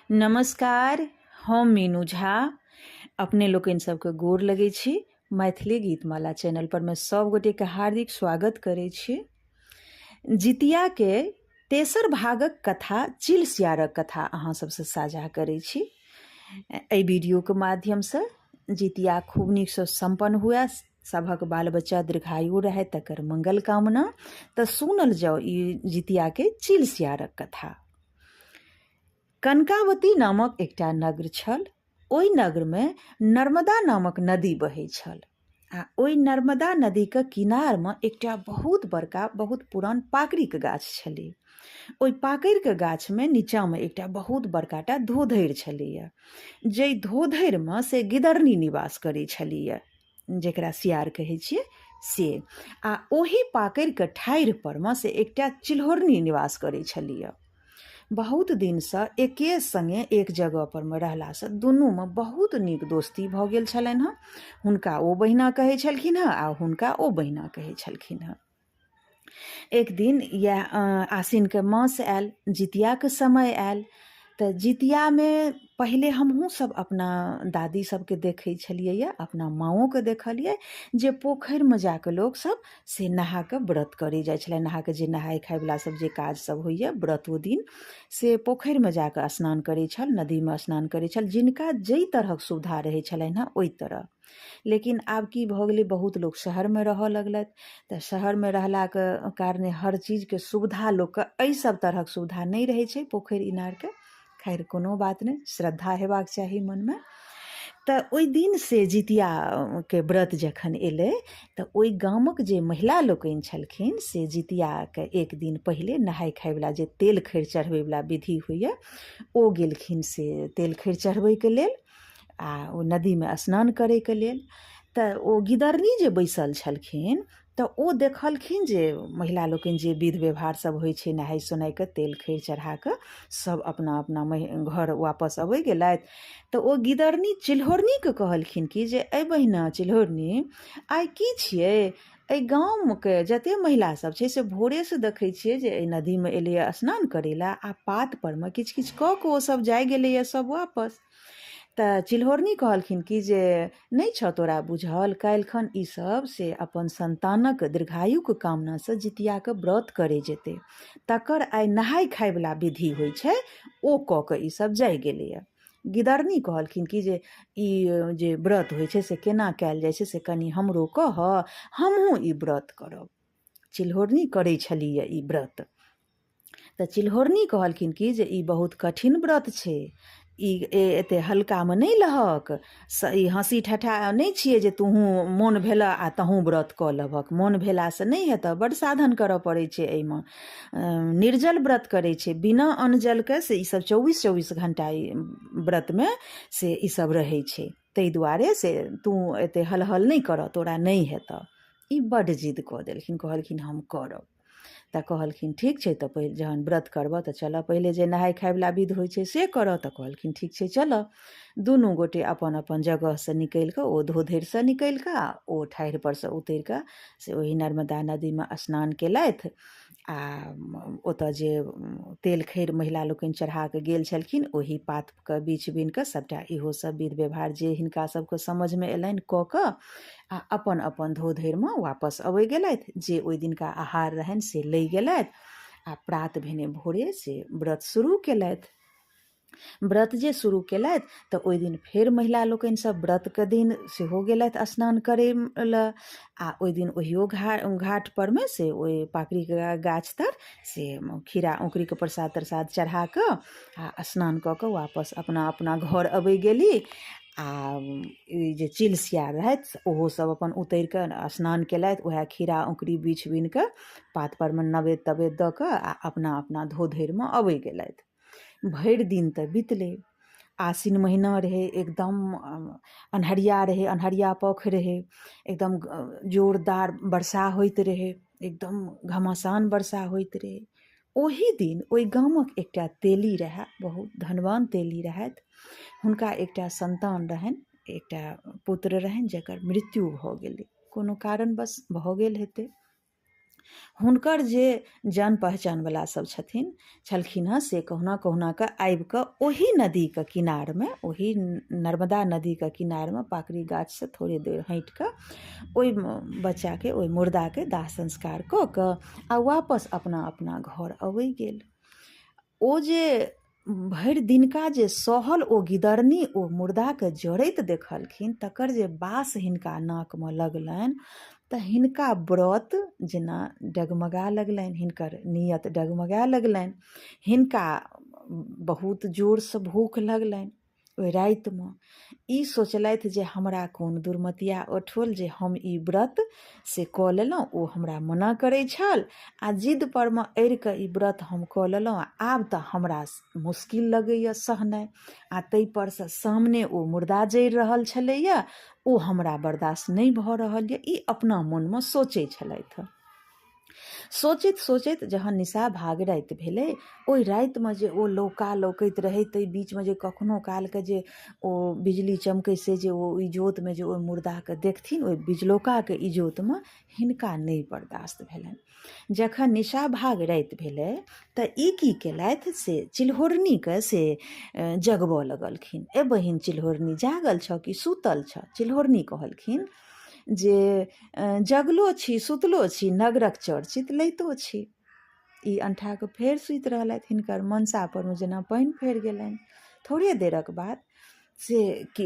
नमस्कार, हम मीनू झा अपने लोकनि सबके गोर लगै छी। मैथिली गीतमाला चैनल पर मे सब गोटे के हार्दिक स्वागत करै छी। जितिया के तेसर भागक कथा चिल सियारक कथा अहाँ सबसँ साझा करै छी एहि वीडियोके माध्यमसँ। जितिया खूब नीकसँ सम्पन्न हुए, सभक बाल बच्चा दीर्घायु रहै, तकर मंगल कामना। तऽ सुनल जाउ ई जितियाके चिल सियारक कथा। कनकावती नामक एकटा नगर छल। ओहि नगरमे नर्मदा नामक नदी बहै छल आ ओहि नर्मदा नदीके किनारमे एकटा बहुत बड़का बहुत पुरान पाकड़िके गाछ छलै। ओहि पाकड़िके गाछमे नीचाँमे एकटा बहुत बड़का टा धोधरि छलैए, जाहि धोधरिमे से गिदरनी निवास करै छलैए, जकरा सियार कहै छियै से। आ ओही पाकड़िके ठाढ़ि परमे से एकटा चिल्होरनी निवास करै छलैए। बहुत दिनसँ एके सङ्गे एक जगह परमे रहलासँ दुनूमे बहुत नीक दोस्ती भऽ गेल छलनि हँ। हुनका ओ बहिना कहै छलखिन हँ आ हुनका ओ बहिना कहै छलखिन हँ। एक दिन इएह आसिनके मास आयल, जितियाके समय आयल, तऽ जितियामे पहिले हमहूँ सब अपना दादी सबके देखै छलियै यऽ, अपना माँओके देखलियै जे पोखरिमे जाकऽ लोक सब से नहाकऽ व्रत करै जाइ छलै। नहाकऽ जे नहाय खायवला सब जे काज सब होइए व्रतो दिन, से पोखरिमे जाकऽ स्नान करै छल, नदीमे स्नान करै छल, जिनका जाहि तरहक सुविधा रहै छलनि हँ ओहि तरह। लेकिन आब की भऽ गेलै, बहुत लोक शहरमे रहऽ लगलथि, तऽ शहरमे रहलाके कारणे हर चीजके सुविधा लोकके एहि सब तरहक सुविधा नहि रहै छै पोखरि इनारके। खैर कोनो बात नहि, श्रद्धा हेबाक चाही मनमे। तऽ ओहि दिन से जितियाके व्रत जखन एलै तऽ ओहि गामक जे महिला लोकनि छलखिन से जितियाके एक दिन पहिले नहाय खायवला जे तेल खैर चढ़बैवला विधि होइए ओ गेलखिन से तेल खैर चढ़बैके लेल आ ओ नदीमे स्नान करैके लेल। तऽ ओ गिदरनी जे बैसल छलखिन तऽ ओ देखलखिन जे महिला लोकनि जे विध व्यवहार सब होइ छै नहाय सोनायके तेल खैर चढ़ाकऽ सब अपना अपना घर वापस अबै गेलथि। तऽ ओ गिदरनी चिल्होरनीके कहलखिन कि जे अइ बहिना चिल्होरनी, आइ की छियै, एहि गामके जते महिला सब छै से भोरेसँ देखै छियै जे एहि नदीमे एलैए स्नान करै लए आ पात परमे किछु किछु कऽ कऽ ओ सब जाइ गेलैए सब वापस। तऽ चिल्होरनी कहलखिन कि जे नहि छऽ तोरा बुझल, काल्हिखन ई सब से अपन सन्तानक दीर्घायुके कामनासँ जितियाके व्रत करै जेतै, तकर आइ नहाय खायवला विधि होइ छै ओ कऽ कऽ ई सब जाइ गेलैए। गिदरनी कहलखिन कि जे ई जे व्रत होइ छै से केना कयल जाइ छै से कनि हमरो कहऽ, हमहूँ ई व्रत करब। चिल्होरनी करै छलियै ई व्रत। तऽ चिल्होरनी कहलखिन कि जे ई बहुत कठिन व्रत छै, ई एते हल्कामे नहि लहक, ई हँसी ठठा नहि छियै जे तोहूँ मोन भेलऽ आ तहूँ व्रत कऽ लेबहक। मोन भेलासँ नहि हेतऽ, बड्ड साधन करऽ पड़ै छै एहिमे। निर्जल व्रत करै छै, बिना अन्न जलके से ई सब 24-24 घण्टा ई व्रतमे से ई सब रहै छै, ताहि दुआरे से तू एते हलहल नहि करऽ, तोरा नहि हेतऽ। ई बड्ड जिद कऽ देलखिन, कहलखिन हम करब। तऽ कहलखिन ठीक छै, तऽ पहिले जहन व्रत करबऽ तऽ चलऽ पहिले जे नहाय खायवला विध होइ छै से करऽ। तऽ कहलखिन ठीक छै चलऽ। दुनू गोटे अपन अपन जगहसँ निकलि कऽ, ओ धोधरिसँ निकलि कऽ आ ओ ठाढ़ि परसँ उतरि कऽ से ओहि नर्मदा नदीमे स्नान केलथि आ ओतऽ जे तेल खैर महिला लोकनि चढ़ा कऽ गेल छलखिन ओहि पातके बीछ बिन कऽ सभटा इहो सब विध व्यवहार जे हिनका सबके समझमे एलनि कऽ कऽ आ अपन अपन धोधरिमे वापस अबै गेलथि। जे ओहि दिनका आहार रहनि से लै गेलथि आ प्रात भेने भोरे से व्रत शुरू केलथि। व्रत जे शुरू केलथि तऽ ओहि दिन फेर महिला लोकनि सब व्रतके दिन सेहो गेलथि स्नान करै लए आ ओहि दिन ओहियो घाट परमे से ओहि पाकड़िके गाछ तर से खीरा औंकुरीके प्रसाद त्रसाद चढ़ा कऽ आ स्नान कऽ कऽ वापस अपना अपना घर अबै गेली। आ ई जे चिल सियार रहथि ओहो सब अपन उतरि कऽ स्नान केलथि, उएह खीरा औंकुरी बीछ बिन कऽ पात परमे नवेद तवेद दऽ कऽ आ अपना अपना धोधरिमे अबै गेलथि। भरि दिन तऽ बितलै। आसिन महीना रहै, एकदम अन्हरिया रहै, अन्हरिया पख रहै, एकदम जोरदार वर्षा होइत रहै, एकदम घमासान वर्षा होइत रहै। ओही दिन ओहि गामक एकटा तेली रहए, बहुत धनवान तेली रहथि। हुनका एकटा सन्तान रहनि, एकटा पुत्र रहनि, जकर मृत्यु भऽ गेलै, कोनो कारणवश भऽ गेल हेतै। हुनकर जे जान पहचानवला सब छथिन छलखिन हँ, से कहुना कहुना कऽ आबि कऽ ओही नदीके किनारमे, ओही नर्मदा नदीके किनारमे पाकड़ि गाछसँ थोड़े दूर हटि कऽ ओहि बच्चाके, ओहि मुर्दाके दाह संस्कार कऽ कऽ आ वापस अपना अपना घर अबै गेल। ओ जे भरि दिनका जे सहल ओ गिदरनी ओ मुर्दाके जरैत देखलखिन, तकर जे बास हिनका नाकमे लगलनि तऽ हिनका व्रत जेना डगमगा लगलनि, हिनकर नियत डगमगा लगलनि। हिनका बहुत जोरसँ भूख लगलनि। ओहि रातिमे ई सोचलथि जे हमरा कोन दुर्मतिया उठल जे हम ई व्रत से कऽ लेलहुँ, ओ हमरा मना करै छल आ जिद परमे अड़ि कऽ ई व्रत हम कऽ लेलहुँ, आ आब तऽ हमरा मुश्किल लगैए सहनाइ, आ ताहिपर सँ सामने ओ मुर्दा जरि रहल छलैए, ओ हमरा बर्दाश्त नहि भऽ रहल यऽ। ई अपना मोनमे सोचै छलथि। सोचैत सोचैत जहन निशा भाग राति भेलै, ओहि रातिमे जे ओ लौका लौकैत रहै, ताहि बीचमे जे कखनो कालके जे ओ बिजली चमकै, से जे ओ इजोतमे जे ओहि मुर्दाके देखथिन, ओहि बिजलौकाके इजोतमे हिनका नहि बर्दाश्त भेलनि। जखन निशा भाग राति भेलै तऽ ई की केलथि से चिल्होरनीके से जगबऽ लगलखिन। ए बहिन चिल्होरनी, जागल छह कि सुतल छह? चिल्होरनी कहलखिन जे जगलो छी सुतलो छी, नगरक चर्चित लैतो छी। ई अंठाके फेर सुति रहलथि। हिनकर मनसा परमे जेना पानि फेर गेलनि। थोड़े देरक बाद से कि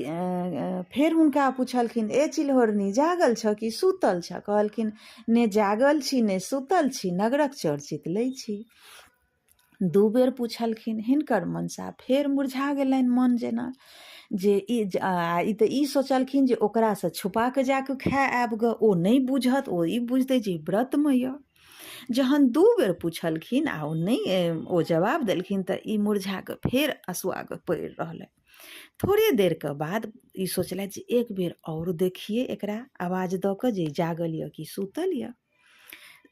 फेर हुनका पुछलखिन, ए चिल्होरनी, जागल छह कि सुतल छह? कहलखिन, ने जागल छी ने सुतल छी, नगरक चर्चित लै छी। दू बेर पुछलखिन, हिनकर मनसा फेर मुरझा गेलनि मन जेना जे ई ई तऽ ई सोचलखिन जे ओकरासँ छुपा कऽ जा कऽ खाय आयब गऽ, ओ नहि बुझत, ओ ई बुझतै जे ई व्रतमे यऽ। जहन दू बेर पुछलखिन आ ओ नहि ओ जवाब देलखिन तऽ ई मुरझा कऽ फेर असुआ कऽ पड़ि रहलनि। थोड़े देरके बाद ई सोचलथि जे एक बेर आओर देखियै एकरा आवाज दऽ कऽ जे जागल यऽ कि सुतल यऽ।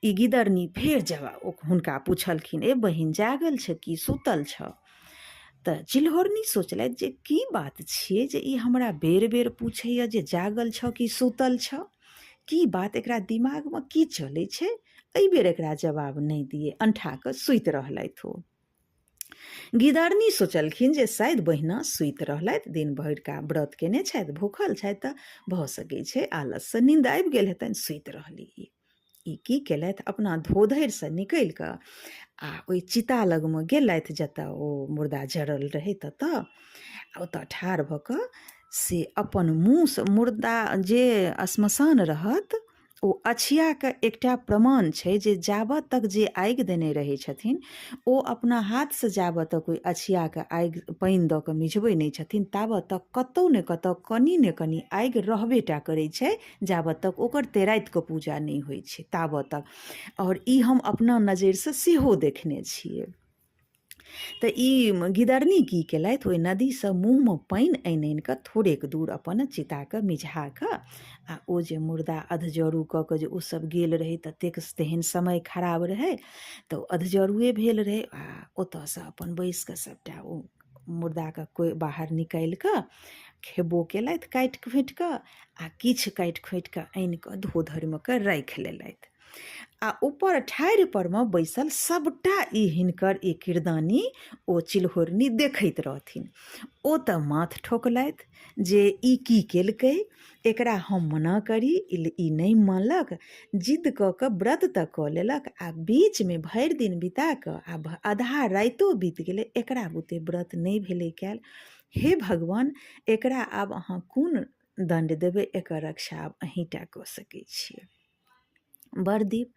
ई गिदरनी फेर जवाब हुनका पुछलखिन, ए बहिन, जागल छ कि सुतल छ? तऽ चिल्होरनी सोचलथि जे की बात छियै जे ई हमरा बेर बेर पूछैए जे जागल छ कि सुतल छ, की बात एकरा दिमागमे की चलै छै, एहि बेर एकरा जवाब नहि दियै। अंठा कऽ सुति रहलथि ओ। गिदरनी सोचलखिन जे शायद बहिना सुति रहलथि, दिन भरिका व्रत केने छथि, भूखल छथि, तऽ भऽ सकै छै आलससँ नींद आबि गेल हेतनि, सुति रहली। ई ई की केलथि, अपना धोधरिसँ निकलि कऽ आ ओहि चिता लगमे गेलथि जतऽ ओ मुर्दा जरल रहै ततऽ, आ ओतऽ ठाढ़ भऽ कऽ से अपन मुँहसँ मुर्दा जे श्मशान रहत ओ अछियाके एकटा प्रमाण छै जे जाबत तक जे आगि देने रहै छथिन ओ अपना हाथसँ जाबत तक ओहि अछियाके आगि पानि दऽ कऽ मिझबै नहि छथिन ताबत तक कतहु ने कतहु कनि ने कनि आगि रहबे टा करै छै, जाबत तक ओकर तेरातिके पूजा नहि होइ छै ताबत तक। आओर ई हम अपना नजरिसँ सेहो देखने छियै। तऽ ई गिदरनी की केलथि, ओहि नदीसँ मुँहमे पानि आनि आनि कऽ थोड़ेक दूर अपन चिताके मिझा कऽ आ ओ जे मुर्दा अधजरू कऽ कऽ जे ओ सब गेल रहै, ततेक तेहन समय खराब रहै तऽ ओ अधजरुए भेल रहै, आ ओतऽसँ अपन बैस कऽ सबटा ओ मुर्दाके कोइ बाहर निकालि कऽ खेबो केलथि काटि खोँटि कऽ, आ किछु काटि खोँटि कऽ आनि कऽ धोधरिमे कऽ राखि लेलथि। आ ऊपर ठाढ़ि परमे बैसल सबटा ई हिनकर ई किरदानी ओ चिल्होरनी देखैत रहथिन। ओ तऽ माथ ठोकलथि जे ई की केलकै, एकरा हम मना करी ई नहि मानलक, जिद्द कऽ कऽ व्रत तऽ कऽ लेलक आ बीचमे भरि दिन बिता कऽ आ आधा रातिओ बीत गेलै, एकरा बुते व्रत नहि भेलै कयल। हे भगवान, एकरा आब अहाँ कोन दण्ड देबै, एकर रक्षा आब अहीँटा कऽ सकै छियै। बरदीप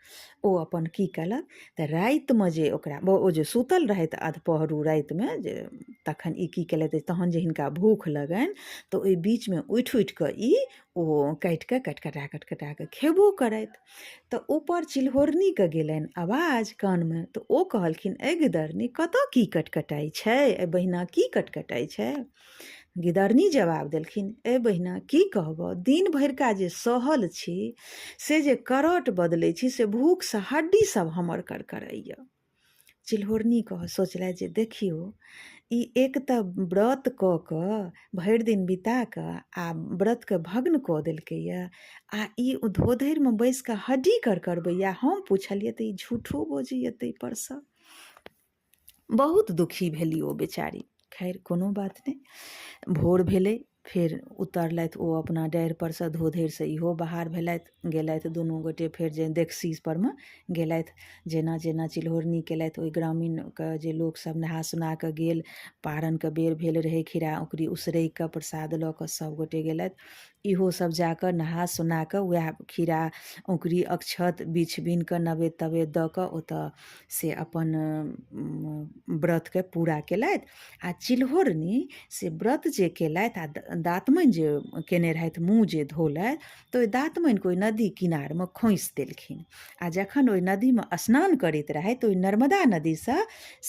ओ अपन की केलक तऽ रातिमे जे ओकरा ओ जे सुतल रहथि अधपहरू रातिमे जे, तखन ई की केलथि, तहन जे हिनका भूख लगनि तऽ ओहि बीचमे उठि उठि कऽ ई ओ काटि कऽ कटकटा कटकटा कऽ खेबो करथि। तऽ ऊपर चिल्होरनीके गेलनि आवाज कानमे तऽ ओ कहलखिन, ए गिदरनी, कतऽ की कटकटाइ छै, ए बहिना की कटकटाइ छै? गिदरनी जवाब देलखिन, ए बहिना, की कहबह, दिन भरिका जे सहल छी से जे करट बदलै छी से भूखसँ हड्डी सब हमर करकराइए। चिल्होरनी कह सोचलथि जे देखियौ ई एक तऽ व्रत कऽ कऽ भरि दिन बिता कऽ आ व्रतके भग्न कऽ देलकैए आ ई धोधरिमे बैसि कऽ हड्डी करकरबैए। हम पुछलियै तऽ ई झूठो बजैए ताहिपरसँ। बहुत दुखी भेली ओ बेचारी। खैर कोनो बात नहि। भोर भेलै, फेर उतरलथि ओ अपना डाढ़ि परसँ, धोधरिसँ इहो बाहर भेलथि, गेलथि दुनू गोटे फेर जे देखसी परमे गेलथि। जेना जेना चिल्होरनी केलथि, ओहि ग्रामीणके जे लोकसभ नहा सोना कऽ गेल, पारनके बेर भेल रहै, खीरा औँकरी उसरैग कऽ प्रसाद लऽ कऽ सभ गोटे गेलथि। इहो सब जाकऽ नहा सोना कऽ वएह खीरा औँकरी अक्षत बिछि बिन कऽ नवेद तवेद दऽ कऽ ओतऽ से अपन व्रतके पूरा केलथि। आ चिल्होरनी से व्रत जे केलथि आ दातमनि जे केने रहथि, मुँह जे धोलथि, तऽ ओहि दातमनिके ओहि नदी किनारमे खोँसि देलखिन। आ जखन ओहि नदीमे स्नान करैत रहथि, ओहि नर्मदा नदीसँ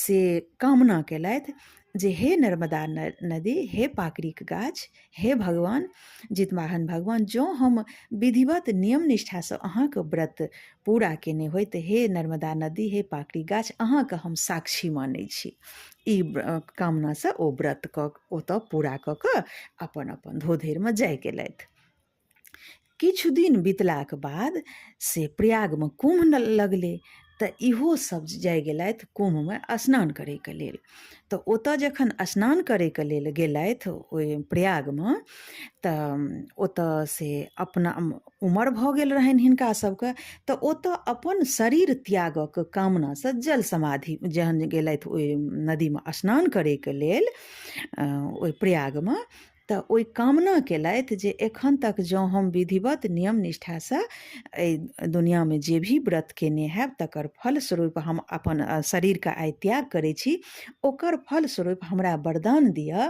से कामना केलथि जे हे नर्मदा नदी, हे पाकड़िक गाछ, हे भगवान जितवाहन भगवान, जँ हम विधिवत नियम निष्ठासँ अहाँके व्रत पूरा केने होइ तऽ हे नर्मदा नदी, हे पाकड़ि गाछ, अहाँके हम साक्षी मानै छी। ई कामनासँ ओ व्रत कऽ ओतऽ पूरा कऽ कऽ अपन अपन धोधरिमे जाय गेलथि। किछु दिन बितलाके बाद से प्रयागमे कुम्भ लगलै, तऽ इहो सब जाइ गेलथि कुम्भमे स्नान करैके लेल। तऽ ओतऽ जखन स्नान करैके लेल गेलथि ओहि प्रयागमे, तऽ ओतऽ से अपना उमर भऽ गेल रहनि हिनका सबके, तऽ ओतऽ अपन शरीर त्यागक कामनासँ जल समाधि जहन गेलथि ओहि नदीमे स्नान करैके लेल ओहि प्रयागमे, तऽ ओहि कामना केलथि जे एखन तक जँ हम विधिवत नियम निष्ठासँ एहि दुनिआँमे जे भी व्रत केने हैब, तकर फलस्वरूप हम अपन शरीरके आइ त्याग करै छी, ओकर फलस्वरूप हमरा वरदान दिअ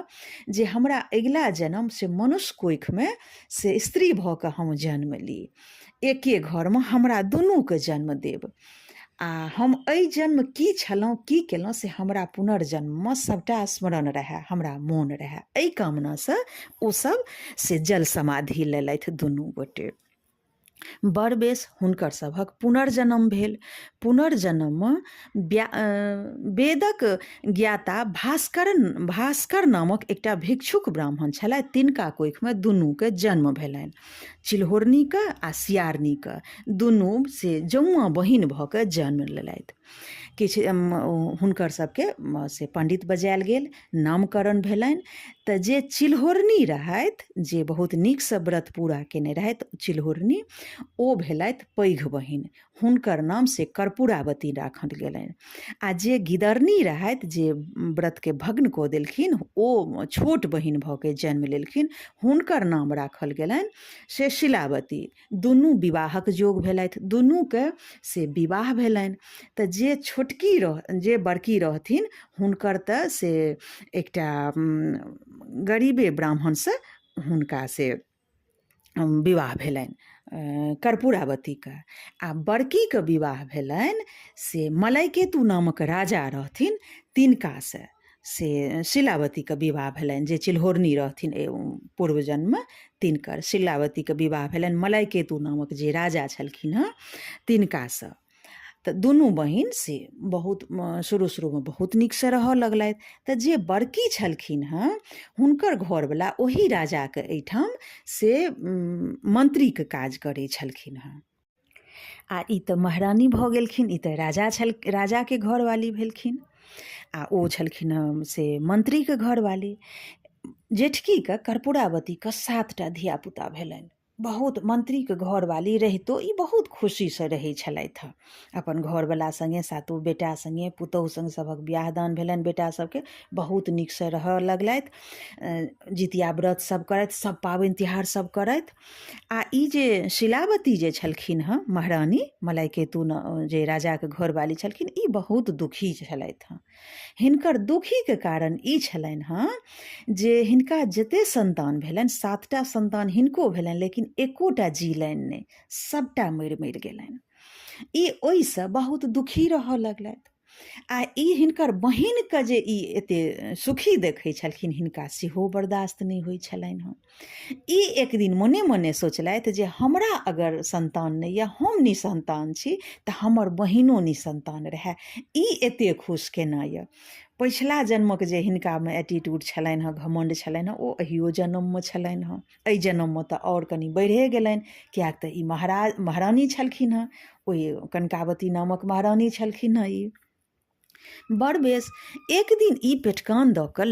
जे हमरा अगिला जन्म से मनुष्य कोखिमे से स्त्री भऽ कऽ हम जन्म ली, एके घरमे हमरा दुनूके जन्म देब, आ हम एहि जन्म की छलहुँ की केलहुँ से हमरा पुनर्जन्ममे सभटा स्मरण रहए, हमरा मोन रहए। एहि कामनासँ ओसभ से जल समाधि लेलथि दुनू गोटे। बड़ बेस हुनकर सभक पुनर्जन्म भेल। पुनर्जन्ममे वेदक ज्ञाता भास्कर नामक एकटा भिक्षुक ब्राह्मण छलथि, तिनका कोखिमे दुनूके जन्म भेलनि, चिल्होरनीके आ सियारनीके। दुनू से जौआँ बहिन भऽ कऽ जन्म लेलथि। किछु हुनकर सबके से पण्डित बजायल गेल, नामकरण भेलनि। तऽ जे चिल्होरनी रहथि, जे बहुत नीकसँ व्रत पूरा केने रहथि चिल्होरनी, ओ भेलथि पैघ बहिन, हुनकर नाम से कर्पूरावती राखल गेलनि। आ जे गिदरनी रहथि, जे व्रतके भग्न कऽ देलखिन, ओ छोट बहिन भऽ के जन्म लेलखिन, हुनकर नाम राखल गेलनि से शिलावती। दुनू विवाहक योग भेलथि, दुनूके से विवाह भेलनि। तऽ जे छोटकी रह जे बड़की रहथिन, हुनकर तऽ से एकटा गरीबे ब्राह्मणसँ हुनका से विवाह भेलनि कर्पूरावतीके, आ बड़कीके विवाह भेलनि से मलयकेतु नामक राजा रहथिन तिनकासँ से शिलावतीके विवाह भेलनि। जे चिल्होरनी रहथिन पूर्व जन्ममे तिनकर शिलावतीके विवाह भेलनि मलयकेतु नामक जे राजा छलखिन हँ तिनकासँ। तऽ दुनू बहिन से बहुत शुरू शुरूमे बहुत नीकसँ रहऽ लगलथि। तऽ जे बड़की छलखिन हँ हुनकर घरवला ओही राजाके एहिठाम से मन्त्रीके काज करै छलखिन हँ, आ ई तऽ महारानी भऽ गेलखिन, ई तऽ राजा छल, राजाके घरवाली भेलखिन, आ ओ छलखिन हँ से मन्त्रीके घरवाली। जेठकीके कर्पूरावतीके 7टा धियापुता भेलनि। बहुत मन्त्रीके घरवाली रहितो ई बहुत खुशीसँ रहै छलथि हँ अपन घरवला सङ्गे, सातो बेटा सङ्गे, पुतहु सङ्गे। सभक बियाह दान भेलनि बेटा सबके, बहुत नीकसँ रहऽ लगलथि, जितिया व्रत सब करथि, सब पाबनि तिहार सब करथि। आ ई जे शिलावती जे छलखिन हँ महारानी, मलयकेतु जे राजाके घरवाली छलखिन, ई बहुत दुखी छलथि हँ। हिनकर दुखीके कारण ई छलनि हँ जे हिनका जते सन्तान भेलनि, 7टा सन्तान हिनको भेलनि, लेकिन एकोटा जीलनि नहि, सबटा मरि मरि गेलनि। ई ओहिसँ बहुत दुखी रहऽ लगलथि। आ ई हिनकर बहिनके जे ई एते सुखी देखै छलखिन, हिनका सेहो बर्दाश्त नहि होइ छलनि हँ। ई एक दिन मोने मोने सोचलथि जे हमरा अगर सन्तान नहि यऽ, हम निसन्तान छी, तऽ हमर बहिनो निसन्तान रहए, ई एते खुश केना यऽ। पछिला जन्मक जे हिनकामे एटीट्यूड छलनि हँ, घमण्ड छलनि हँ, ओ एहियो जन्ममे छलनि हँ। एहि जन्ममे तऽ आओर कनि बढ़िए गेलनि, किएक तऽ ई महाराज महारानी छलखिन हँ, ओहि कनकावती नामक महारानी छलखिन हँ। ई बड़ बेस एक दिन ई पेटकान दऽ कऽ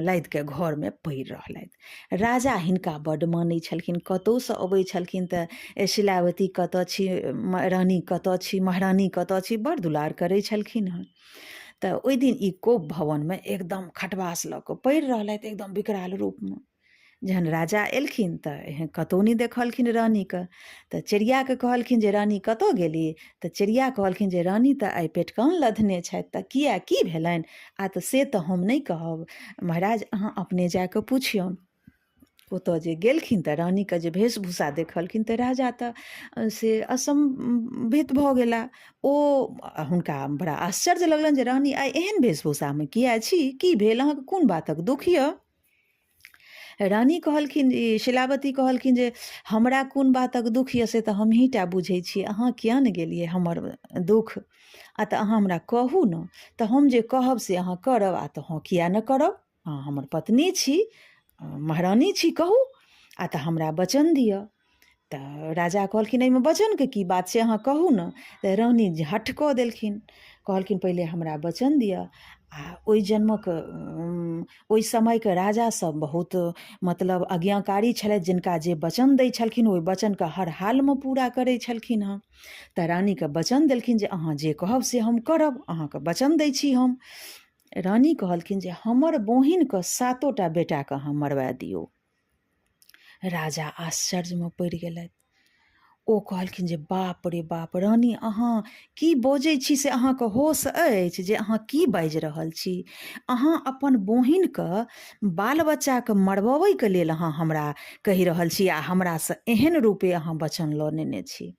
लादि कऽ घरमे पड़ि रहलथि। राजा हिनका बड्ड मानै छलखिन। कतहुसँ अबै छलखिन तऽ शिलावती कतऽ छी, रानी कतऽ छी, महारानी कतऽ छी, बड़ दुलार करै छलखिन हँ। तऽ ओहि दिन ई कोप भवनमे एकदम खटवास लऽ कऽ पड़ि रहलथि एकदम विकराल रूपमे। जहन राजा एलखिन तऽ एहन कतहु नहि देखलखिन रानीके। तऽ चिड़ियाके कहलखिन जे रानी कतऽ गेली? तऽ चिड़िया कहलखिन जे रानी तऽ आइ पेटकान लधने छथि। तऽ किया, की भेलनि? आ तऽ से तऽ हम नहि कहब महाराज, अहाँ अपने जा कऽ पुछियौन। ओतऽ जे गेलखिन तऽ रानीके जे वेशभूषा देखलखिन तऽ राजा तऽ से असम्भित भऽ गेला। ओ हुनका बड़ा आश्चर्य लगलनि जे रानी आइ एहन वेशभूषामे किया छी, की भेल, अहाँके कोन बातक दुःख यऽ? रानी कहलखिन, ई शिलावती कहलखिन जे हमरा कोन बातक दुःख यऽ से तऽ हमहीँ टा बुझै छी, अहाँ किया ने गेलियै हमर दुःख? आ तऽ अहाँ हमरा कहू ने, तऽ हम जे कहब से अहाँ करब। आ तऽ हँ, किया ने करब, अहाँ हमर पत्नी छी, महारानी छी, कहू। आ तऽ हमरा वचन दिअ। तऽ राजा कहलखिन एहिमे वचनके की बात छै, अहाँ कहू ने। तऽ रानी हठ कऽ देलखिन, कहलखिन पहिले हमरा वचन दिअ। आ ओहि जन्मक ओहि समयके राजा सब बहुत मतलब आज्ञाकारी छलथि, जिनका जे वचन दै छलखिन ओहि वचनके हर हालमे पूरा करै छलखिन हँ। तऽ रानीके वचन देलखिन जे अहाँ जे कहब से हम करब, अहाँके वचन दै छी हम। रानी कहलखिन जे हमर बहिनके सातोटा बेटाके अहाँ मरवा दियौ। राजा आश्चर्यमे पड़ि गेलथि। ओ कहलखिन जे बाप रे बाप, रानी अहाँ की बजै छी से अहाँके होश अछि जे अहाँ की बाजि रहल छी? अहाँ अपन बहिनके बाल बच्चाके मरबबैके लेल अहाँ हमरा कहि रहल छी आ हमरासँ एहन रूपे अहाँ वचन लऽ नेने छी।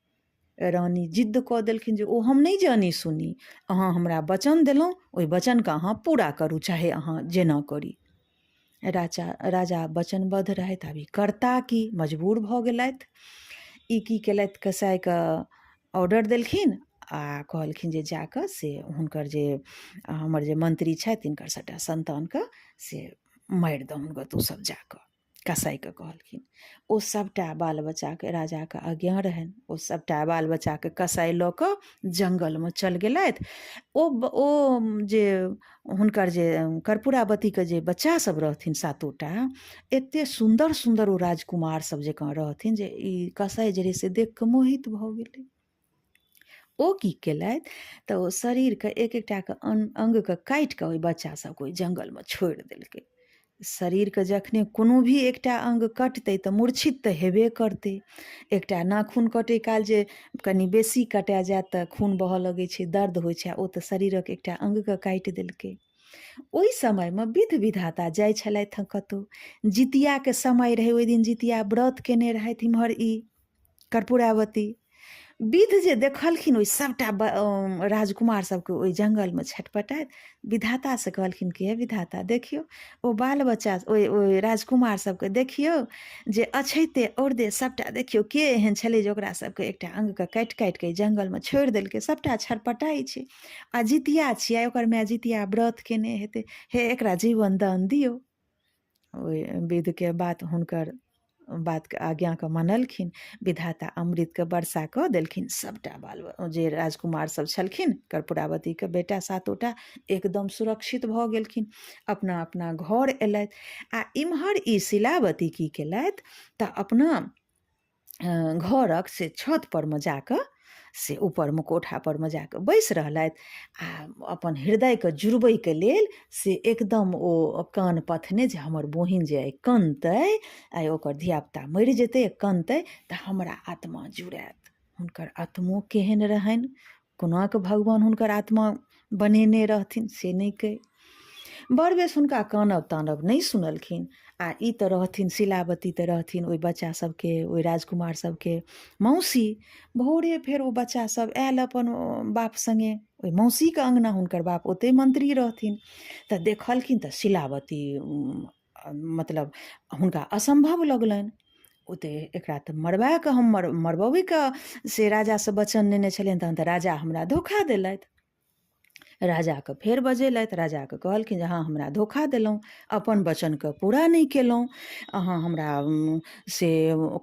रानी जिद्द कऽ देलखिन जे ओ हम नहि जानी सुनी, अहाँ हमरा वचन देलहुँ, ओहि वचनके अहाँ पूरा करू, चाहे अहाँ जेना करी। राजा राजा वचनबद्ध रहथि। आब ई करता की, मजबूर भऽ गेलथि। ई की केलथि, कसाइके ऑर्डर देलखिन आ कहलखिन जे जाकऽ से हुनकर जे हमर जे मंत्री छथि तिनकर सभटा सन्तानके से मारि दहुन गऽ तू सब जाकऽ। कसाइके कहलखिन। ओ सभटा बाल बच्चाके, राजाके आज्ञा रहनि, ओ सभटा बाल बच्चाके कसाइ लऽ कऽ जङ्गलमे चलि गेलथि। ओ ओ जे हुनकर जे कर्पूरावतीके जे बच्चा सब रहथिन सातोटा, एते सुन्दर सुन्दर ओ राजकुमार सब जकाँ रहथिन जे ई कसाइ जे रहै से देख कऽ मोहित भऽ गेलै। ओ की केलथि तऽ ओ शरीरके एक एकटाके अङ्गके काटि कऽ ओहि बच्चा सबके ओहि जङ्गलमे छोड़ि देलकै। शरीरके जखने कोनो भी एकटा अङ्ग कटतै तऽ मूर्छित तऽ हेबे करतै। एकटा नाखून कटै काल जे कनि बेसी कटा जायत तऽ खून बहऽ लगै छै, दर्द होइ छै, आ ओ तऽ शरीरक एकटा अङ्गके काटि देलकै। ओहि समयमे विध विधाता जाइ छलथि हँ कतहु। जितियाके समय रहै, ओहि दिन जितिया व्रत केने रहथि इम्हर ई कर्पूरावती। विध जे देखलखिन ओहि सभटा राजकुमार सभके ओहि जङ्गलमे छटपटाइत, विधातासँ कहलखिन कि हे विधाता, देखियौ ओ बाल बच्चा ओहि ओहि राजकुमार सभके देखियौ जे अछैते औरदे सभटा देखियौ के एहन छलै जे ओकरा सभके एकटा अङ्गके काटि काटिके जङ्गलमे छोड़ि देलकै, सभटा छटपटाइ छै आ जितिया छियै, ओकर माय जितिया व्रत केने हेतै, हे एकरा जीवन दान दियौ। ओहि विधके बात हुनकर बातके आज्ञाके मानलखिन विधाता, अमृतके वर्षा कऽ देलखिन। सभटा बाल जे राजकुमार सब छलखिन कर्पूरावतीके बेटा सातोटा एकदम सुरक्षित भऽ गेलखिन, अपना अपना घर एलथि। आ इम्हर ई शिलावती की केलथि तऽ अपना घरक से छत परमे जाकऽ से ऊपरमे कोठा परमे जाकऽ बैस रहलथि आ अपन हृदयके जुड़बैके लेल से एकदम ओ कान पथने जे हमर बहिन जे आइ कनतै, आइ ओकर धियापुता मरि जेतै कनतै तऽ हमरा आत्मा जुड़ायत। हुनकर आत्मो केहन रहनि, कोना कऽ भगवान हुनकर आत्मा बनेने रहथिन से नहि कहि। बड़ बेस हुनका कानब तानब नहि सुनलखिन। आ ई तऽ रहथिन शिलावती तऽ रहथिन ओहि बच्चा सबके, ओहि राजकुमार सबके मौसी। भोरे फेर ओ बच्चा सब आयल अपन बाप सङ्गे ओहि मौसीके अङ्गना, हुनकर बाप ओतहि मंत्री रहथिन। तऽ देखलखिन तऽ शिलावती मतलब हुनका असम्भव लगलनि। ओते एकरा तऽ मरबाके हम मरबबैके से राजासँ वचन नेने छलियनि, तहन तऽ राजा हमरा धोखा देलथि। राजाके फेर बजेलथि। राजाके कहलखिन जे अहाँ हमरा धोखा देलहुँ, अपन वचनके पूरा नहि केलहुँ। अहाँ हमरा से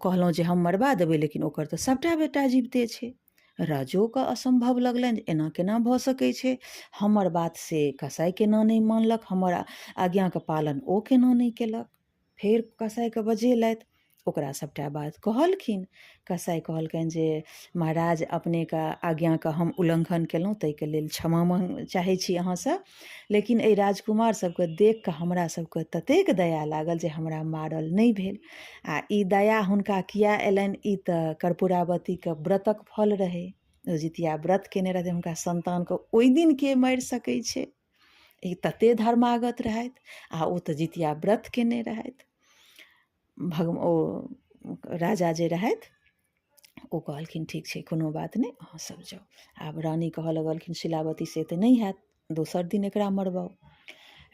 कहलहुँ जे हम मरबा देबै, लेकिन ओकर तऽ सभटा बेटा जीविते छै। राजोके असम्भव लगलनि जे एना केना भऽ सकै छै, हमर बात से कसाइ केना नहि मानलक, हमर आज्ञाके पालन ओ केना नहि केलक। फेर कसाइके बजेलथि, ओकरा सभटा बात कहलखिन। कसाइ कहलकनि जे महाराज, अपनेके आज्ञाके हम उल्लङ्घन केलहुँ, ताहिके लेल क्षमा माँग चाहै छी अहाँसँ, लेकिन एहि राजकुमार सभके देखि कऽ हमरा सभके ततेक दया लागल जे हमरा मारल नहि भेल। आ ई दया हुनका किए अयलनि? ई तऽ कर्पूरावतीके व्रतक फल रहै। ओ जितिया व्रत केने रहथिन, हुनका सन्तानके ओहि दिन के मारि सकै छै? ई तते धर्मागत रहथि आ ओ तऽ जितिया व्रत केने रहथि। ओ राजा जे रहथि ओ कहलखिन ठीक छै, कोनो बात नहि, अहाँ सब जाउ। आब रानी कहऽ लगलखिन शिलावती, से तऽ नहि हैत, दोसर दिन एकरा मरबाउ।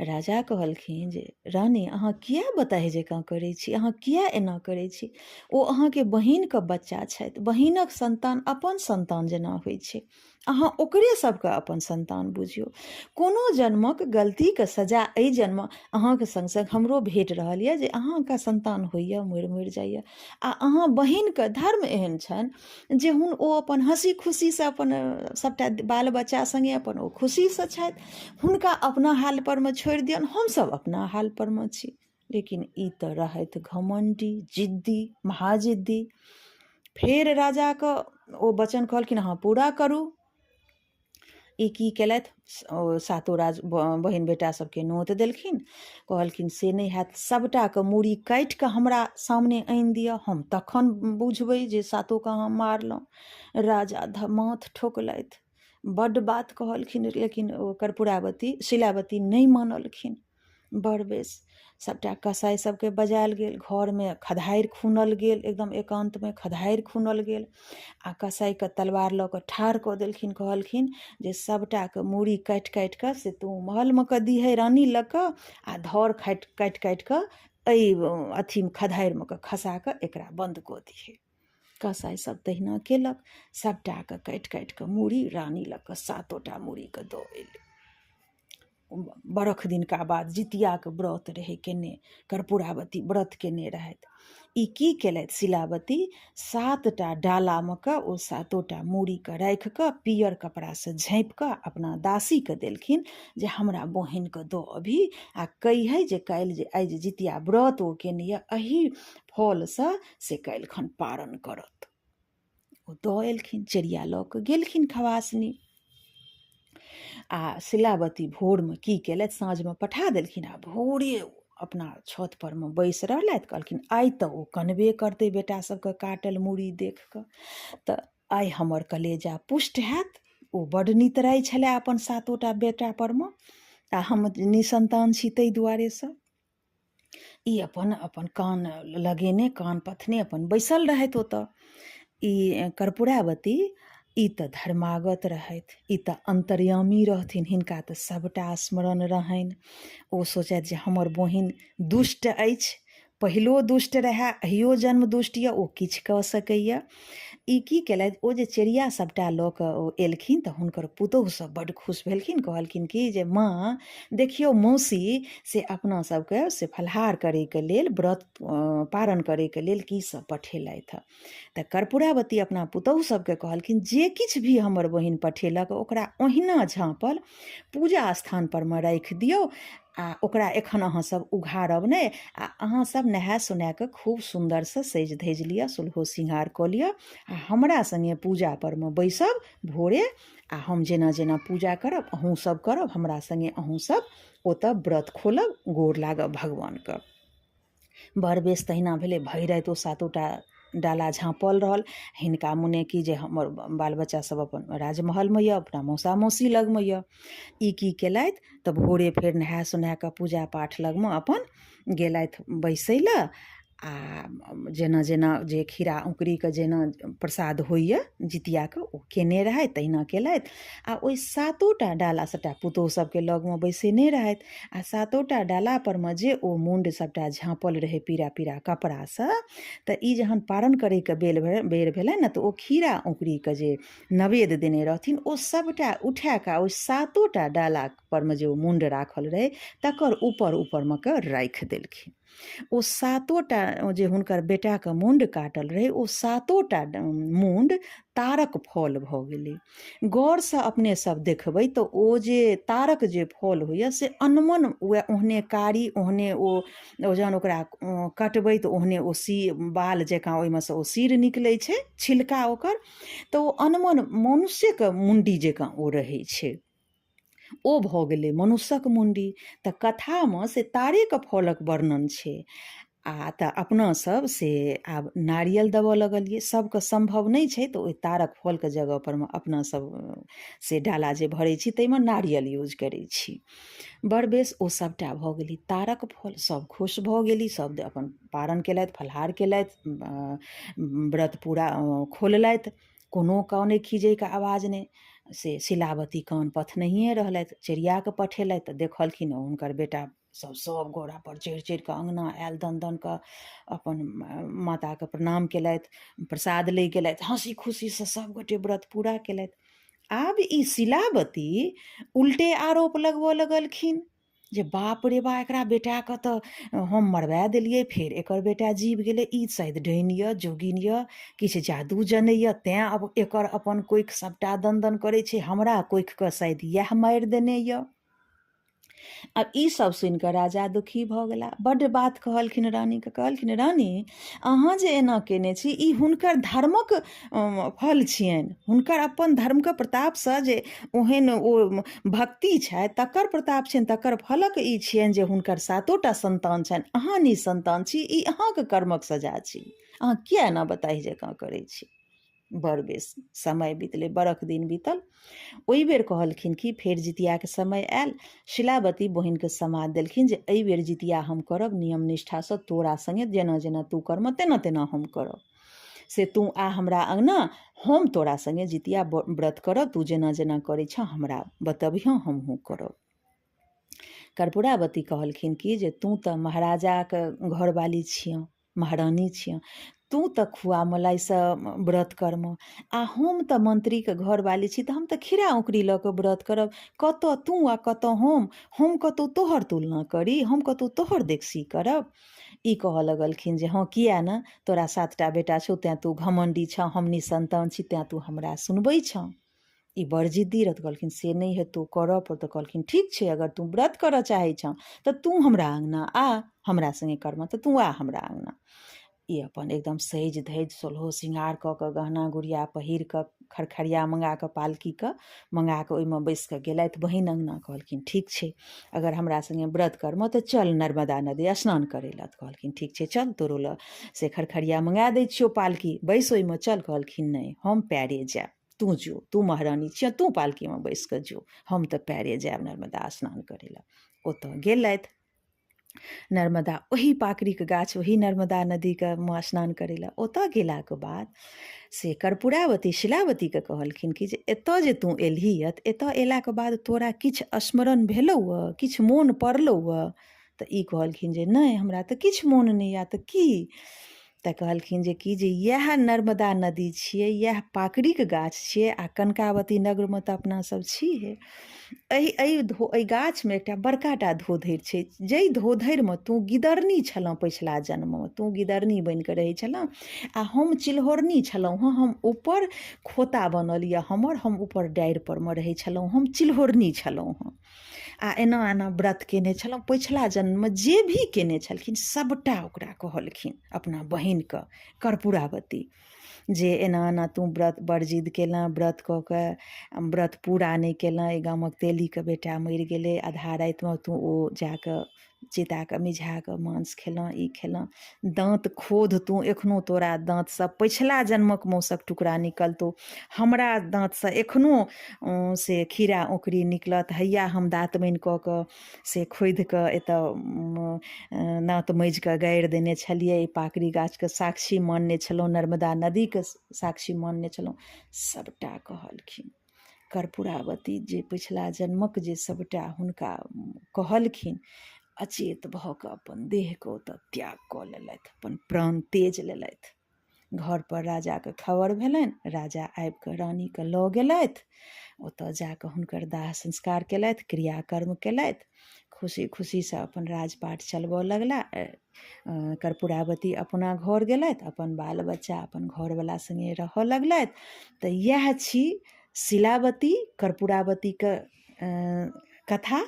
राजा कहलखिन जे रानी, अहाँ किए बताहि जकाँ करै छी? अहाँ किए एना करै छी? ओ अहाँके बहिनके बच्चा छथि, बहिनक सन्तान अपन सन्तान जेना होइ छै, अहाँ ओकरे सबके अपन सन्तान बुझियौ। कोनो जन्मक गलतीके सजा एहि जन्म अहाँके सङ्ग सङ्ग हमरो भेट रहल यऽ जे अहाँके सन्तान होइए मरि मरि जाइए, आ अहाँ बहिनके धर्म एहन छनि जे हुन ओ अपन हँसी खुशीसँ अपन सबटा बाल बच्चा सङ्गे अपन ओ खुशीसँ छथि। हुनका अपना हालपरमे छोड़ि दियौन, हमसब अपना हालपरमे छी। लेकिन ई तऽ रहथि घमण्डी, जिद्दी, महाजिद्दी। फेर राजाके ओ वचन कहलखिन अहाँ पूरा करू। ई की केलथि? ओ सातो राज बहिन बेटा सबके नोत देलखिन। कहलखिन से नहि हैत, सबटाके मूड़ी काटि कऽ हमरा सामने आनि दिअ, हम तखन बुझबै जे सातोके अहाँ मारलहुँ। राजा माथ ठोकलथि, बड्ड बात कहलखिन, लेकिन ओ कर्पूरावती शिलावती नहि मानलखिन। बड़ बेस सभटा कसाइ सभके बजायल गेल, घरमे खधारि खुनल गेल, एकदम एकान्तमे खधारि खुनल गेल आ कसाइके तलवार लऽ कऽ ठाढ़ कऽ देलखिन। कहलखिन जे सभटाके मूड़ी काटि काटि कऽ से तू महलमे कऽ दिहे रानी लऽ कऽ, आ धर खाटि काटि काटि कऽ एहि अथीमे खधारिमे कऽ खसा कऽ एकरा बन्द कऽ दिहे। कसाइ सब तहिना केलक, सभटाके काटि काटि कऽ मूड़ी रानी लऽ कऽ सातोटा मूड़ीके दऽ एलै। बरख दिनका बाद जितियाके व्रत रहै केने, कर्पूरावती व्रत केने रहथि। ई की केलथि शिलावती, सातटा डालामे कऽ ओ सातोटा मूड़ीके राखि कऽ पियर कपड़ासँ झाँपि कऽ अपना दासीके देलखिन जे हमरा बहिनके दऽ अबही आ कहिहे जे काल्हि जे आइ जे जितिया व्रत ओ केने यऽ एहि फलसँ से काल्हिखन पारण करत। ओ दऽ एलखिन, चेरिया लऽ कऽ गेलखिन खवासनी। आ शिलावती भोरमे की केलथि, साँझमे पठा देलखिन आ भोरे अपना छत पर मे बैस रहलथि। कहलखिन आइ तऽ ओ कनबे करतै बेटा सबके काटल मूड़ी देख कऽ, तऽ आइ हमर कलेजा पुष्ट हैत। ओ बड्ड नितराइ छलै अपन सातोटा बेटा परमे, आ हम निसन्तान छी ताहि दुआरेसँ। ई अपन अपन कान लगेने कान पथने अपन बैसल रहथि ओतऽ। ई कर्पूरावती ई तऽ धर्मागत रहथि, ई तऽ अन्तर्यामी रहथिन, हिनका तऽ सभटा स्मरण रहनि। ओ सोचथि जे हमर बहिन दुष्ट अछि, पहिलो दुष्ट रहए, अहियो जन्म दुष्ट यऽ, ओ किछु कऽ सकैए। ई की केलथि, ओ जे चेरिया सभटा लऽ कऽ ओ एलखिन तऽ हुनकर पुतोहु सभ बड्ड खुश भेलखिन। कहलखिन कि जे माँ देखियौ मौसी से अपना सबके से फलाहार करैके लेल, व्रत पारण करैके लेल की सब पठेलथि हँ। तऽ कर्पूरावती अपना पुतोहु सबके कहलखिन जे किछु भी हमर बहिन पठेलक ओकरा ओहिना झाँपल पूजा स्थान पर मे राखि दियौ आ ओकरा एखन अहाँ सब उघारब नहि, आ अहाँ सब नहा सोना कऽ खूब सुन्दरसँ सजि धजि लिअ, सोलहो सिंगार कऽ लिअ आ हमरा सङ्गे पूजा परमे बैसब भोरे, आ हम जेना जेना पूजा करब अहूँ सब करब, हमरा सङ्गे अहूँ सब ओतऽ व्रत खोलब, गोर लागब भगवानके। बड़ बेस तहिना भेलै। भरि राति ओ सातोटा डाला झाँपल रहल। हिनका मोने कि जे हमर बाल बच्चा सब अपन राजमहलमे यऽ, अपना मौसा मौसी लगमे यऽ। ई की केलथि तऽ भोरे फेर नहा सोना कऽ पूजा पाठ लगमे अपन गेलथि बैसै लए। आ जेना जेना जे खीरा औङ्कुरीके जेना प्रसाद होइए जितियाके ओ केने रहथि तहिना केलथि। आ ओहि सातो टा डाला सबटा पुतोहु सबके लगमे बैसेने रहथि आ सातो टा डाला परमे जे ओ मुण्ड सबटा झाँपल रहै पीरा पीरा कपड़ासँ, तऽ ई जहन पारण करैके बेर बेर भेलनि ने तऽ ओ खीरा औङ्कुरीके जे नवेद देने रहथिन ओ सबटा उठाकऽ ओहि सातो टा डाला परमे जे ओ मुण्ड राखल रहै तकर ऊपर ऊपरमे कऽ राखि देलखिन। ओ सातो टा जे हुनकर बेटाके मुण्ड काटल रहै ओ सातो टा मुण्ड तारक फल भऽ गेलै। गौरसँ अपने सब देखबै तऽ ओ जे तारक जे फल होइए से अनमन वएह ओहने कारी ओहने ओ जहन ओकरा कटबै तऽ ओहने ओ सी बाल जकाँ ओहिमे सँ ओ सिर निकलै छै छिलका ओकर, तऽ ओ अनमन मनुष्यके मुण्डी जकाँ ओ रहै छै। ओ भऽ गेलै मनुष्यक मुण्डी। तऽ कथामे से तारेके फलक वर्णन छै। आ तऽ अपना सब से आब नारियल देबऽ लगलियै, सबके सम्भव नहि छै तऽ ओहि तारक फलके जगह परमे अपना सब से डाला जे भरै छी ताहिमे नारियल यूज करै छी। बड़ बेस ओ सबटा भऽ गेलै तारक फल, सब खुश भऽ गेली, सब अपन पारण केलथि, फलाहार केलथि, व्रत पूरा खोललथि, कोनो कानै खीजैके आवाज नहि। से शिलावती कान पथनहिए रहलथि, चिड़ियाके पठेलथि तऽ देखलखिन हुनकर बेटा सब सब घोड़ापर चढ़ि चढ़िकऽ अङ्गना आयल दन दन कऽ अपन माताके प्रणाम केलथि, प्रसाद लै गेलथि, हँसी खुशीसँ सब गोटे व्रत पूरा केलथि। आब ई शिलावती उल्टे आरोप लगबऽ लगलखिन जे बाप रे बा एकरा बेटाके तऽ हम मरबा देलियै, फेर एकर बेटा जीव गेलै, ई शायद डाइन यऽ, जोगिन यऽ, किछु जादू जनैए, तैँ आब एकर अपन कोखि सभटा दन दन करै छै, हमरा कोखिके शायद इएह मारि देने यऽ। आब ई सब सुनिकऽ राजा दुखी भऽ गेला। बड्ड बात कहलखिन रानीके, कहलखिन रानी अहाँ जे एना केने छी ई हुनकर धर्मक फल छियनि, हुनकर अपन धर्मके प्रतापसँ जे ओहन ओ भक्ति छथि तकर प्रताप छियनि, तकर फलक ई छियनि जे हुनकर सातो टा सन्तान छनि, अहाँ निसन्तान छी, ई अहाँके कर्मक सजा छी, अहाँ किया एना बताहि जकाँ करै छी। बड़ बेस समय बितलै, बरख दिन बीतल। ओहि बेर कहलखिन कि फेर जितियाके समय आयल, शिलावती बहिनके समाद देलखिन जे एहि बेर जितिया हम करब नियम निष्ठासँ तोरा सङ्गे, जेना जेना तू करबह तेना तेना हम करब, से तू आ हमरा अङ्गना, हम तोरा सङ्गे जितिया व्रत करब, तू जेना जेना करै छह हमरा बतबिहँ, हमहूँ करब। कर्पूरावती कहलखिन कि जे तू तऽ महाराजाके घरवाली छियह, महारानी छियह, तू तऽ खुआ मलाइसँ व्रत करमह आ हम तऽ मन्त्रीके घरवाली छी तऽ हम तऽ खीरा औँकरी लऽ कऽ व्रत करब, कतऽ तू आ कतऽ हम कतहु तोहर तुलना करी, हम कतहु तोहर देखसी करब। ई कहऽ लगलखिन जे हँ किए ने, तोरा सातटा बेटा छौ तेँ तू घमण्डी छह, हम निसन्तान छी तेँ तू हमरा सुनबै छह। ई बड़ जिद्दी रहथि, कहलखिन से नहि हेतौ, करऽ पड़तौ। कहलखिन ठीक छै, अगर तू व्रत करऽ चाहै छह तऽ तू हमरा अङ्गना आ, हमरा सङ्गे करबह तऽ तू आ हमरा अङ्गना। ई अपन एकदम सजि धजि सोलहो श्रृंगार कऽ कऽ गहना गुड़िया पहिर कऽ खरखरिया मङ्गा कऽ पालकीके मङ्गा कऽ ओहिमे बैसि कऽ गेलथि बहिन अङ्गना। कहलखिन ठीक छै, अगर हमरा सङ्गे व्रत करबह तऽ चल नर्मदा नदी स्नान करै लए। तऽ कहलखिन ठीक छै चल, तोरो लए से खरखरिया मङ्गा दै छियौ पालकी, बैस ओहिमे चल। कहलखिन नहि, हम पएरे जायब, तू जो, तू महारानी छियह, तू पालकीमे बैस कऽ जो, हम तऽ पएरे जायब नर्मदा स्नान करै लए। ओतऽ गेलथि नर्मदा ओही पाकड़िके गाछ ओही नर्मदा नदीके मे स्नान करै लए। ओतऽ गेलाके बाद से कर्पूरावती शिलावतीके कहलखिन कि जे एतऽ जे तू एलही यऽ तऽ एतऽ एलाके बाद तोरा किछु स्मरण भेलौ यऽ, किछु मोन पड़लौ यऽ? तऽ ई कहलखिन जे नहि, हमरा तऽ किछु मोन नहि यऽ। तऽ की? तऽ कहलखिन जे कि जे इएह नर्मदा नदी छियै, इएह पाकड़िके गाछ छियै आ कनकावती नगरमे तऽ अपना सब छिहे, एहि एहि धो एहि गाछमे एकटा बड़का टा धोधरि छै, जाहि धोधरिमे तू गिदरनी छलहुँ पछिला जन्ममे, तू गिदरनी बनिकऽ रहै छलहुँ आ हम चिल्होरनी छलहुँ हँ, हम ऊपर खोता बनल यऽ हमर, हम ऊपर डारि परमे रहै छलहुँ, हम चिल्होरनी छलहुँ हँ आ एना एना व्रत केने छलहुँ पछिला जन्ममे। जे भी केने छलखिन सभटा ओकरा कहलखिन अपना बहिनके कर्पूरावती जे एना एना तू व्रत बड़ जिद केलह, व्रत कऽ कऽ व्रत पूरा नहि केलह, एहि गामक तेलीके बेटा मरि गेलै, आधा रातिमे तू ओ जाकऽ चिताके मिझा कऽ मांस खेलहुँ, ई खेलहुँ, दाँत खोध तू, एखनो तोरा दाँतसँ पछिला जन्मक मौसक टुकड़ा निकलतौ, हमरा दाँतसँ एखनो से खीरा औँकरी निकलत, हैया हम दातमनि कऽ कऽ से खोधि कऽ एतऽ दाँत मजिकऽ गाड़ि देने छलियै एहि पाकड़ि गाछके साक्षी मानने छलहुँ नर्मदा नदीके साक्षी मानने छलहुँ सभटा कहलखिन कर्पूरावती जे पछिला जन्मक जे सभटा हुनका कहलखिन अचेत भऽ कऽ अपन देहके ओतऽ त्याग कऽ लेलथि अपन प्राण तेज लेलथि घरपर राजाके खबर भेलनि राजा आबिकऽ रानीके लऽ गेलथि ओतऽ जाकऽ हुनकर दाह संस्कार केलथि क्रियाकर्म केलथि खुशी खुशीसँ अपन राजपाट चलबऽ लगला कर्पूरावती अपना घर गेलथि अपन बाल बच्चा अपन घरवला सङ्गे रहऽ लगलथि तऽ इएह छी शिलावती कर्पूरावतीके कथा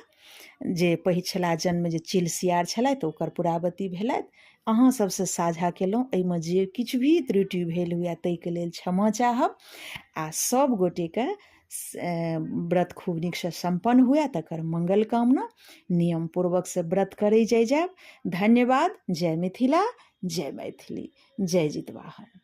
जे पछिला जन्म जे चिल सियार छलथि ओ कर्पूरावती भेलथि अहाँ सबसँ साझा केलहुँ एहिमे जे किछु भी त्रुटि भेल हुए ताहिके लेल क्षमा चाहब आ सब गोटेके व्रत खूब नीकसँ सम्पन्न हुए तकर मङ्गल कामना नियम पूर्वकसँ व्रत करै जाइ जायब धन्यवाद जय मिथिला जय मैथिली जय जितवाहन।